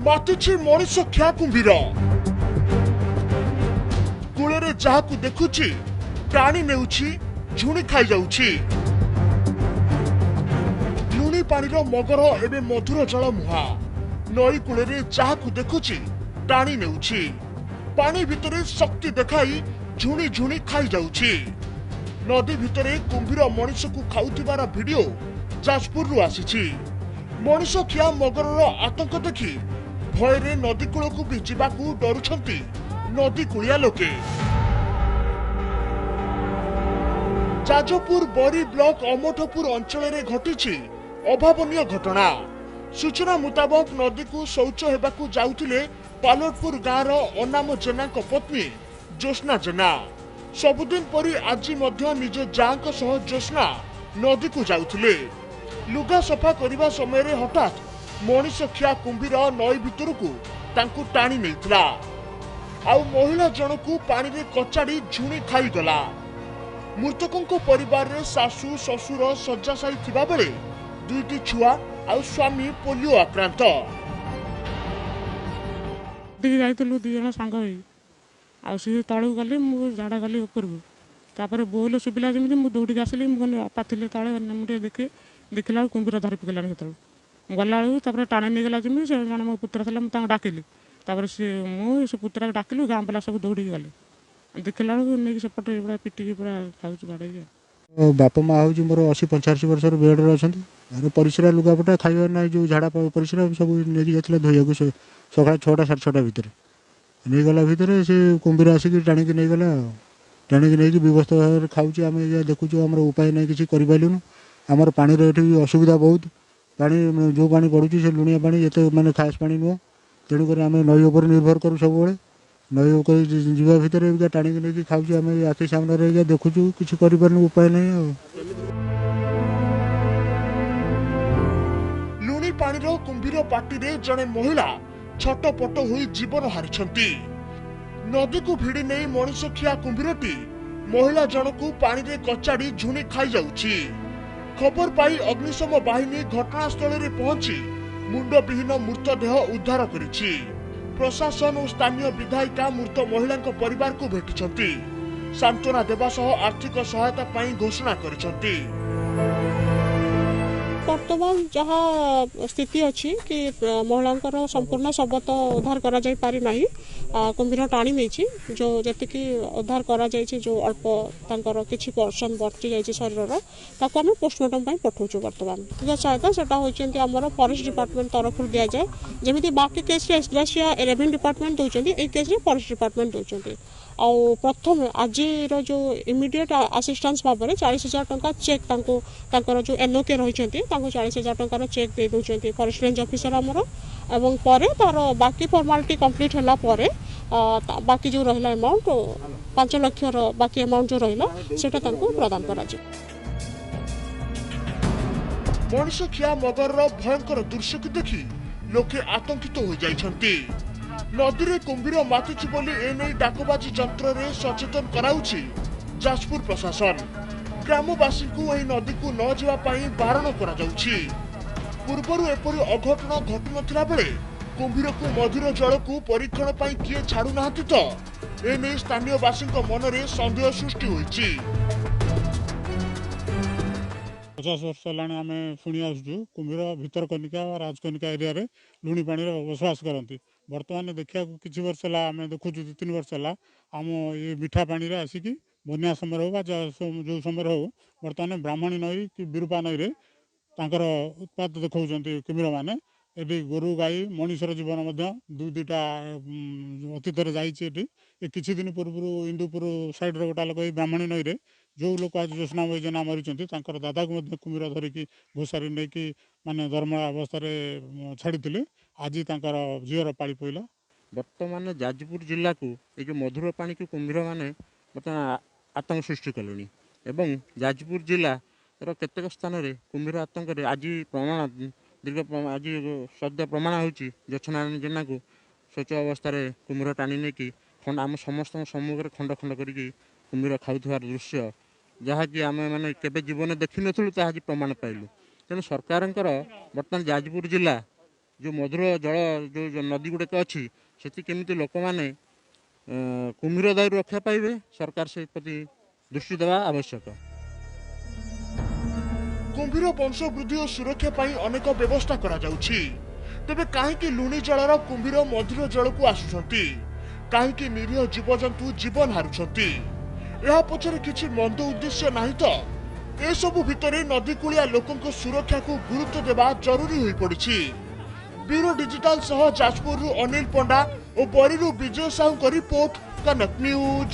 ମାତିଛି ମଣିଷ ଖିଆ କୁମ୍ଭୀର। କୂଳରେ ଯାହାକୁ ଦେଖୁଛି ଟାଣି ନେଉଛି, ଝୁଣି ଖାଇଯାଉଛି। ଲୁଣି ପାଣିର ମଗର ଏବେ ମଧୁର ଜଳ ମୁହାଁ। ନଈ କୂଳରେ ଯାହାକୁ ଦେଖୁଛି ଟାଣି ନେଉଛି, ପାଣି ଭିତରେ ଶକ୍ତି ଦେଖାଇ ଝୁଣି ଝୁଣି ଖାଇଯାଉଛି। ନଦୀ ଭିତରେ କୁମ୍ଭୀର ମଣିଷକୁ ଖାଉଥିବାର ଭିଡିଓ ଯାଜପୁରରୁ ଆସିଛି। ମଣିଷ ଖିଆ ମଗରର ଆତଙ୍କ ଦେଖି ଭୟରେ ନଦୀ କୂଳକୁ ବି ଯିବାକୁ ଡରୁଛନ୍ତି ନଦୀ କୂଳିଆ ଲୋକେ। ଯାଜପୁର ବରୀ ବ୍ଲକ ଅମଠପୁର ଅଞ୍ଚଳରେ ଘଟିଛି ଅଭାବନୀୟ ଘଟଣା। ସୂଚନା ମୁତାବକ, ନଦୀକୁ ଶୌଚ ହେବାକୁ ଯାଉଥିଲେ ପାଲଟପୁର ଗାଁର ଅନାମ ଜେନାଙ୍କ ପତ୍ନୀ ଜ୍ୟୋତ୍ସ୍ନା ଜେନା। ସବୁଦିନ ପରି ଆଜି ମଧ୍ୟ ନିଜ ଯାଆଙ୍କ ସହ ଜ୍ୟୋତ୍ସ୍ନା ନଦୀକୁ ଯାଉଥିଲେ। ଲୁଗା ସଫା କରିବା ସମୟରେ ହଠାତ୍ ମଣିଷ ଖିଆ କୁମ୍ଭୀର ନଈ ଭିତରକୁ ତାଙ୍କୁ ଟାଣି ନେଇଥିଲା, ଆଉ ମହିଳା ଜଣକୁ ପାଣିରେ କଚାଡ଼ି ଝୁଣି ଖାଇଗଲା। ମୃତକଙ୍କ ପରିବାରରେ ଶାଶୁ ଶ୍ୱଶୁର ଶଯ୍ୟାଶାୟୀ ଥିବାବେଳେ ଦୁଇଟି ଛୁଆ ଆଉ ସ୍ୱାମୀ ପୋଲିଓ ଆକ୍ରାନ୍ତ। ଯାଇଥିଲୁ ଦୁଇ ଜଣ ସାଙ୍ଗ ହେଇ, ଆଉ ସିଏ ତଳକୁ ଗଲି, ମୁଁ ଝାଡ଼ା ଗଲି ଉପରକୁ। ତାପରେ ବୋଲ ଶୁଭିଲା ଯେମିତି ମୁଁ ଦୌଡ଼ିକି ଆସିଲି। ମୁଁ କହିଲି ଅପା ଥିଲେ ତଳେ, ମୁଁ ଟିକେ ଦେଖେ। ଦେଖିଲା ବେଳକୁ କୁମ୍ଭୀର ଧରି ପକେଇଲାଣି। ସେତେବେଳକୁ ଗଲାବେଳକୁ ତାପରେ ଟାଣି ନେଇଗଲା ଯେମିତି, ସେ ଜଣେ ମୋ ପୁତୁରା ଥିଲା, ମୁଁ ତାଙ୍କୁ ଡାକିଲି। ତାପରେ ସିଏ ମୁଁ ସେ ପୁତୁରାକୁ ଡାକିଲୁ, ଗାଁ ପିଲା ସବୁ ଦୌଡ଼ିକି ଗଲେ। ଦେଖିଲା ବେଳକୁ ନେଇକି ସେପଟେ ପୁରା ପିଟିକି ପୁରା ଖାଉଛି ବାଡ଼େଇକି। ବାପା ମା ହେଉଛି ମୋର 80 85 ବର୍ଷର, ବେଡ଼ରେ ଅଛନ୍ତି। ତାର ପରିସ୍ରା ଲୁଗାପଟା ଖାଇବା ନାହିଁ, ଯେଉଁ ଝାଡ଼ା ପରିସ୍ରା ସବୁ ନେଇକି ଯାଇଥିଲା ଧୋଇବାକୁ। ସକାଳ 6ଟା ସାଢ଼େ 6ଟା ଭିତରେ ନେଇଗଲା ଭିତରେ ସେ କୁମ୍ଭୀର ଆସିକି ଟାଣିକି ନେଇଗଲା। ଆଉ ଟାଣିକି ନେଇକି ବ୍ୟବସ୍ଥା ଭାବରେ ଖାଉଛି। ଆମେ ଯାହା ଦେଖୁଛୁ, ଆମର ଉପାୟ ନାହିଁ, କିଛି କରିପାରିଲୁନୁ। ଆମର ପାଣିର ଏଠି ଅସୁବିଧା ବହୁତ। ପାଣି ଯେଉଁ ପାଣି ପଡ଼ୁଛି ସେ ଲୁଣିଆ ପାଣି, ଏତେ ମାନେ ଖାସ୍ ପାଣି ନୁହଁ। ତେଣୁକରି ଆମେ ନଈ ଉପରେ ନିର୍ଭର କରୁ ସବୁବେଳେ। ନଈ ଉପରେ ଯିବା ଭିତରେ ଟାଣିକି ନେଇକି ଖାଉଛି। ଆମେ ଆଖି ସାମ୍ନାରେ ଦେଖୁଛୁ, କିଛି କରିପାରୁନୁ, ଉପାୟ ନାହିଁ। ଆଉ ଲୁଣି ପାଣିର କୁମ୍ଭୀର ପାଟିରେ ଜଣେ ମହିଳା ଛଟପଟ ହୋଇ ଜୀବନ ହାରିଛନ୍ତି। ନଦୀକୁ ଭିଡ଼ି ନେଇ ମଣିଷ ଖିଆ କୁମ୍ଭୀରଟି ମହିଳା ଜଣକୁ ପାଣିରେ କଚାଡ଼ି ଝୁଣି ଖାଇଯାଉଛି। ଖବର ପାଇ ଅଗ୍ନିଶମ ବାହିନୀ ଘଟଣାସ୍ଥଳରେ ପହଞ୍ଚି ମୁଣ୍ଡବିହୀନ ମୃତଦେହ ଉଦ୍ଧାର କରିଛି। ପ୍ରଶାସନ ଓ ସ୍ଥାନୀୟ ବିଧାୟିକା ମୃତ ମହିଳାଙ୍କ ପରିବାରକୁ ଭେଟିଛନ୍ତି। ସାନ୍ତ୍ୱନା ଦେବା ସହ ଆର୍ଥିକ ସହାୟତା ପାଇଁ ଘୋଷଣା କରିଛନ୍ତି। ବର୍ତ୍ତମାନ ଯାହା ସ୍ଥିତି ଅଛି କି ମହିଳାଙ୍କର ସମ୍ପୂର୍ଣ୍ଣ ଶବ ତ ଉଦ୍ଧାର କରାଯାଇ ପାରିନାହିଁ, କୁମ୍ଭୀର ଟାଣି ନେଇଛି। ଯେଉଁ ଯେତିକି ଉଦ୍ଧାର କରାଯାଇଛି, ଯେଉଁ ଅଳ୍ପ ତାଙ୍କର କିଛି ପର୍ସନ୍ ବଞ୍ଚି ଯାଇଛି ଶରୀରର, ତାକୁ ଆମେ ପୋଷ୍ଟମର୍ଟମ୍ ପାଇଁ ପଠାଉଛୁ। ବର୍ତ୍ତମାନ ସହାୟତା ସେଟା ହେଉଛନ୍ତି ଆମର ଫରେଷ୍ଟ ଡିପାର୍ଟମେଣ୍ଟ ତରଫରୁ ଦିଆଯାଏ। ଯେମିତି ବାକି କେସ୍ରେ ଏସ୍ଗ୍ରାସିଆ ରେଭିନ୍ୟୁ ଡିପାର୍ଟମେଣ୍ଟ ଦେଉଛନ୍ତି, ଏଇ କେସ୍ରେ ଫରେଷ୍ଟ ଡିପାର୍ଟମେଣ୍ଟ ଦେଉଛନ୍ତି। ଆଉ ପ୍ରଥମେ ଆଜିର ଯେଉଁ ଇମିଡ଼ିଏଟ୍ ଆସିଷ୍ଟାନ୍ସ ଭାବରେ 40,000 ଟଙ୍କା ଚେକ୍ ତାଙ୍କୁ, ତାଙ୍କର ଯେଉଁ ଏନ୍ଓକେ ରହିଛନ୍ତି ତାଙ୍କୁ 40,000 ଟଙ୍କାର ଚେକ୍ ଦେଇ ଦେଉଛନ୍ତି ଫରେଷ୍ଟ ରେଞ୍ଜ ଅଫିସର ଆମର, ଏବଂ ପରେ ତାର ବାକି ଫର୍ମାଲିଟି କମ୍ପ୍ଲିଟ୍ ହେଲା ପରେ ବାକି ଯେଉଁ ରହିଲା ଆମାଉଣ୍ଟ, 5 ଲକ୍ଷର ବାକି ଆମାଉଣ୍ଟ ଯେଉଁ ରହିଲା, ସେଇଟା ତାଙ୍କୁ ପ୍ରଦାନ କରାଯିବ। ମଣିଷ ଖିଆ ମଗରର ଭୟଙ୍କର ଦୃଶ୍ୟକୁ ଦେଖି ଲୋକେ ଆତଙ୍କିତ ହୋଇଯାଇଛନ୍ତି। ନଦୀରେ କୁମ୍ଭୀର ମାତିଛି ବୋଲି ଏନେଇ ଡାକବାଜି ଯନ୍ତ୍ରରେ ସଚେତନ କରାଉଛି ଯାଜପୁର ପ୍ରଶାସନ। ଗ୍ରାମବାସୀଙ୍କୁ ଏହି ନଦୀକୁ ନ ଯିବା ପାଇଁ ବାରଣ କରାଯାଉଛି। ପୂର୍ବରୁ ଏପରି ଅଘଟଣ ଘଟୁନଥିଲା ବେଳେ କୁମ୍ଭୀରକୁ ମଧୁର ଜଳକୁ ପରୀକ୍ଷଣ ପାଇଁ କିଏ ଛାଡୁନାହାନ୍ତି ତ, ଏନେଇ ସ୍ଥାନୀୟବାସୀଙ୍କ ମନରେ ସନ୍ଦେହ ସୃଷ୍ଟି ହୋଇଛି। 50 ବର୍ଷ ହେଲାଣି ଆମେ ଶୁଣି ଆସୁଛୁ, କୁମ୍ଭୀର ଭିତରକନିକା ବା ରାଜକନିକା ଏରିଆରେ ଲୁଣି ପାଣିରେ ବସବାସ କରନ୍ତି। ବର୍ତ୍ତମାନ ଦେଖିବାକୁ କିଛି ବର୍ଷ ହେଲା ଆମେ ଦେଖୁଛୁ, 2 3 ବର୍ଷ ହେଲା ଆମ ଏ ମିଠା ପାଣିରେ ଆସିକି ବନ୍ୟା ସମୟରେ ହେଉ ବା ଯେଉଁ ସମୟରେ ହେଉ, ବର୍ତ୍ତମାନ ବ୍ରାହ୍ମଣୀ ନଈ କି ବିରୂପା ନଈରେ ତାଙ୍କର ଉତ୍ପାତ ଦେଖାଉଛନ୍ତି କୁମ୍ଭୀରମାନେ। ଏଠି ଗୋରୁ ଗାଈ ମଣିଷର ଜୀବନ ମଧ୍ୟ ଦୁଇ ଦୁଇଟା ଅତୀତରେ ଯାଇଛି। ଏଠି ଏ କିଛି ଦିନ ପୂର୍ବରୁ ଇନ୍ଦୁପୁର ସାଇଡ଼ର ଗୋଟା ଲୋକ ଏଇ ବ୍ରାହ୍ମଣୀ ନଈରେ, ଯେଉଁ ଲୋକ ଆଜି ଜ୍ୟୋତ୍ସ୍ନାମୟୀ ଜେନା ମରିଛନ୍ତି, ତାଙ୍କର ଦାଦାକୁ ମଧ୍ୟ କୁମ୍ଭୀର ଧରିକି ଘୋଷାରି ନେଇକି ମାନେ ଦରମଳା ଅବସ୍ଥାରେ ଛାଡ଼ିଥିଲେ। ଆଜି ତାଙ୍କର ଝିଅର ପାଳି ପଇଲା। ବର୍ତ୍ତମାନ ଯାଜପୁର ଜିଲ୍ଲାକୁ ଏ ଯେଉଁ ମଧୁର ପାଣିକୁ କୁମ୍ଭୀରମାନେ ବର୍ତ୍ତମାନ ଆତଙ୍କ ସୃଷ୍ଟି କଲେଣି, ଏବଂ ଯାଜପୁର ଜିଲ୍ଲାର କେତେକ ସ୍ଥାନରେ କୁମ୍ଭୀର ଆତଙ୍କରେ ଆଜି ପ୍ରମାଣ ଦୀର୍ଘ ଆଜି ସଦ୍ୟ ପ୍ରମାଣ ହେଉଛି, ଜ୍ୟୋତ୍ସ୍ନାରାଣୀ ଜେନାକୁ ଶୌଚ ଅବସ୍ଥାରେ କୁମ୍ଭୀର ଟାଣି ନେଇକି ଖଣ୍ଡ ଆମ ସମସ୍ତଙ୍କ ସମ୍ମୁଖରେ ଖଣ୍ଡ ଖଣ୍ଡ କରିକି କୁମ୍ଭୀର ଖାଉଥିବାର ଦୃଶ୍ୟ, ଯାହାକି ଆମେ ମାନେ କେବେ ଜୀବନରେ ଦେଖିନଥିଲୁ, ତାହା ଆଜି ପ୍ରମାଣ ପାଇଲୁ। ତେଣୁ ସରକାରଙ୍କର ବର୍ତ୍ତମାନ ଯାଜପୁର ଜିଲ୍ଲା ଯେଉଁ ମଧୁର ଜଳ ଯେଉଁ ନଦୀ ଗୁଡ଼ିକ ଅଛି, ସେଠି କେମିତି ଲୋକମାନେ କୁମ୍ଭୀର ଦାଉରୁ ରକ୍ଷା ପାଇବେ, ସରକାର ସେ ପ୍ରତି ଦୃଷ୍ଟି ଦେବା ଆବଶ୍ୟକ। କୁମ୍ଭୀର ବଂଶ ବୃଦ୍ଧି ଓ ସୁରକ୍ଷା ପାଇଁ ଅନେକ ବ୍ୟବସ୍ଥା କରାଯାଉଛି। ତେବେ କାହିଁକି ଲୁଣି ଜଳର କୁମ୍ଭୀର ମଧୁର ଜଳକୁ ଆସୁଛନ୍ତି? କାହିଁକି ନିରୀହ ଜୀବଜନ୍ତୁ ଜୀବନ ହାରୁଛନ୍ତି? ଏହା ପଛରେ କିଛି ମନ୍ଦ ଉଦ୍ଦେଶ୍ୟ ନାହିଁ ତ? ଏସବୁ ଭିତରେ ନଦୀକୂଳିଆ ଲୋକଙ୍କ ସୁରକ୍ଷାକୁ ଗୁରୁତ୍ୱ ଦେବା ଜରୁରୀ ହୋଇପଡ଼ିଛି। ବ୍ୟୁରୋ ଡିଜିଟାଲ ସହ ଯାଜପୁରରୁ ଅନିଲ ପଣ୍ଡା ଓ ବରୀରୁ ବିଜୟ ସାହୁଙ୍କ ରିପୋର୍ଟ, କନକ ନ୍ୟୁଜ୍।